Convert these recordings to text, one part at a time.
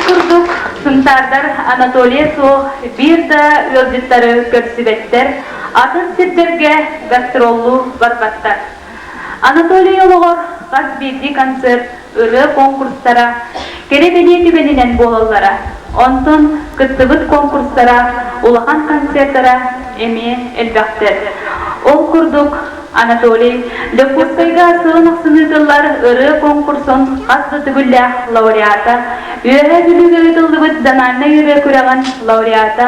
курдук, Сунтаардар Анатолийа суох биир да ыалдьыттары көрсүбэттэр, атын сирдэргэ гастроллуу барбаттар. Анатолий олоҕор хас биирдии концерт, ырыа конкурстара кэрэ-бэлиэ түгэнинэн буолаллара. Онтон кыттыбыт конкурстара, улахан концертара эмиэ элбэхтэр. Ол курдук, Анатолий Дьокуускайга сылын ахсын ыытыллар ырыа конкурсун хас да төгүллээх лауреата, Үөһээ Бүлүүгэ ыытыллыбыт зональнай ырыа күрэҕин лауреата,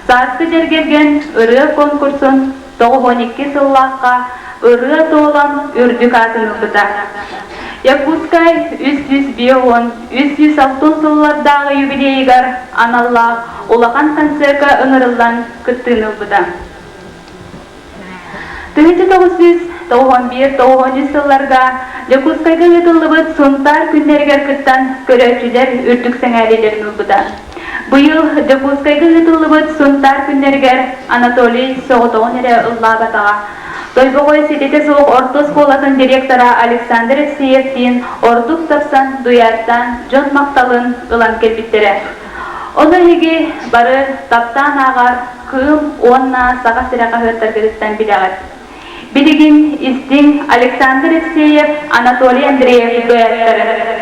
Сааскы дьэргэлгэн ырыа конкурсун 92 сыллаахха ырыа туолан үрдүк аатын ылбыта. Якутскай 350 360 сыллардааҕы юбилейыгар аналлаах улахан концерка ыҥырыллан кыттыыны ылбыта. 1991-93 сылларга Дьокуускайга ыытыллыбыт Сунтаар күннэригэр кыттан көрөөччүлэр үрдүк сэҥээриилэрин ылбыта. Быйыл Дьокуускайга ыытыллыбыт Сунтаар күннэригэр Анатолий соҕотоҕун эрэ ыллаабатаҕа. Тойбохой ситэтэ суох орто оскуолатын директора Александр Евсеевтиин ордук тапсан дуйааттаан дьон махталын ылан кэлбиттэрэ. Ону эһиги бары таптаан ааҕар Кыым уонна Саха сирэ хаһыаттаргытыттан билэҕит. Билигин истиҥ Александр Евсеев, Анатолий Андреев дуэттарын.